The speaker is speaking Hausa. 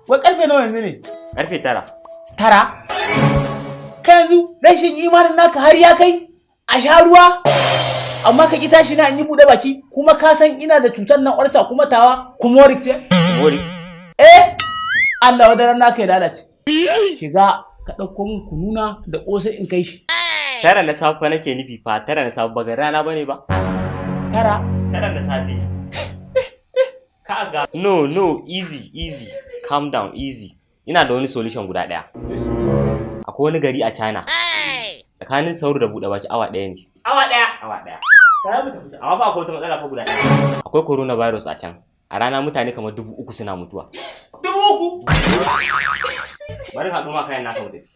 Wai karfe nawa yanzu ne? Karfe 9. 9. Kai, yanzu rashin imanin naka har ya kai a sha ruwa amma ka ki tashi na in yi buɗe baki, kuma ka san ina da cutar nan ulcer, kuma tawa kumoric ce. Mori. Eh, Allah wadaran naka ya lalace. Shiga ka ɗauko min kununa da ƙosai in kai shi. 9 na safe nake nufi fa, 9 na safe, ba ga rana bane ba. 9. 9 na safe. Kaga, no, no, easy, easy, calm down, easy. Ina da wani solution guda ɗaya. Akwai wani gari a China, tsakanin sahur da buɗe baki awa 1 ne. Awa 1? Awa 1. Ka mu tafi. Amma fa akwai wata matsala fa guda ɗaya. Akwai coronavirus a can. A rana mutane kamar 3000 suna mutuwa. 3000? Bari haɗu ma kayan naka mu tafi.